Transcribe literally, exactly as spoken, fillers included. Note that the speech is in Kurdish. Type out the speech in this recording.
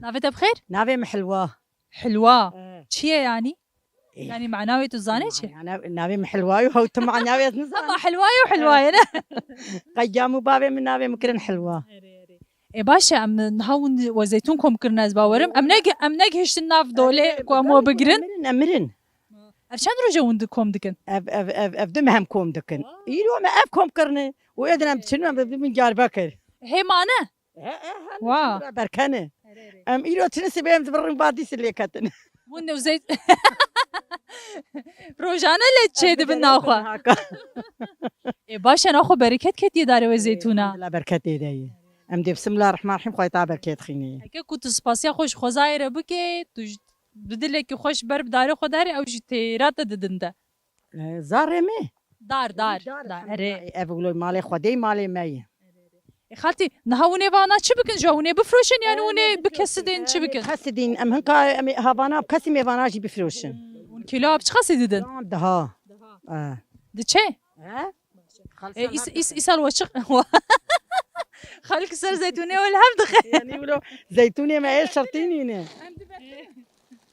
Navê te bi xêr? Navê min Hilwa. Hilwa. Eh. Çi ye yanî? Eh. Yanî mana wê tu zanê çi? Mana, navê min Hilwa ye, hew tu mana wê ez nizanim. Ama Hilwa ye û Hilwa ye, ne? Qey cam û bavê min navê min kirin Hilwa. Erê, erê. Ê baş e, em niha hûn we zeytûn kom kirine ez bawerim. Em neg-, em negihiştin nav dolê ku em we bigirin. Em mirin, em mirin. Ev çend roj e hûn di-, kom dikin? Ev, ev, ev, ev du meh em kom dikin. Wow. Îro me ev kom kirine. Û êdin em diçin, em bi min carbe kir. Hê mane? He, he, he, Wa. Berkene. Erê, erê. Em îro çin sibê em dibirin vadî si lê ketin. Hûn ne zeyt-, rojane lê çê dibin naxwe. Haka. Ê, baş e, naxwe bereket ketiye darê we zeytûna. Elhamdulillah, berketê de ye. Em dê bismillah rahman rahîm xwe ta berket xînê. Heke ku tu spasiya xwe ji xwezayê re bike, tu ji, bi dilekî xweş ber bi darê xwe darê, ew jî têra te didin de. E, zarê me? Dar, dar, Dar, dar, erê. Elhamdulillah. Ev wilo malê Xwedê, malê me ye. Ê xaltî, niha hûn ê vana çi bikin? Ji hûn ê bifroşin, yani hûn ê bikesidin, çi bikin? Kesidin, em hinka, em ê havana, kesî mêvana jî bifroşin. Hûn kîlo bi çiqasî didin? Yan daha. E. Diçe? He? E, îs-, îs-, îsal we çi-, xalk ser zeytûnê we li hev dixe. Yani wilo zeytûnê me ê şertî nîne.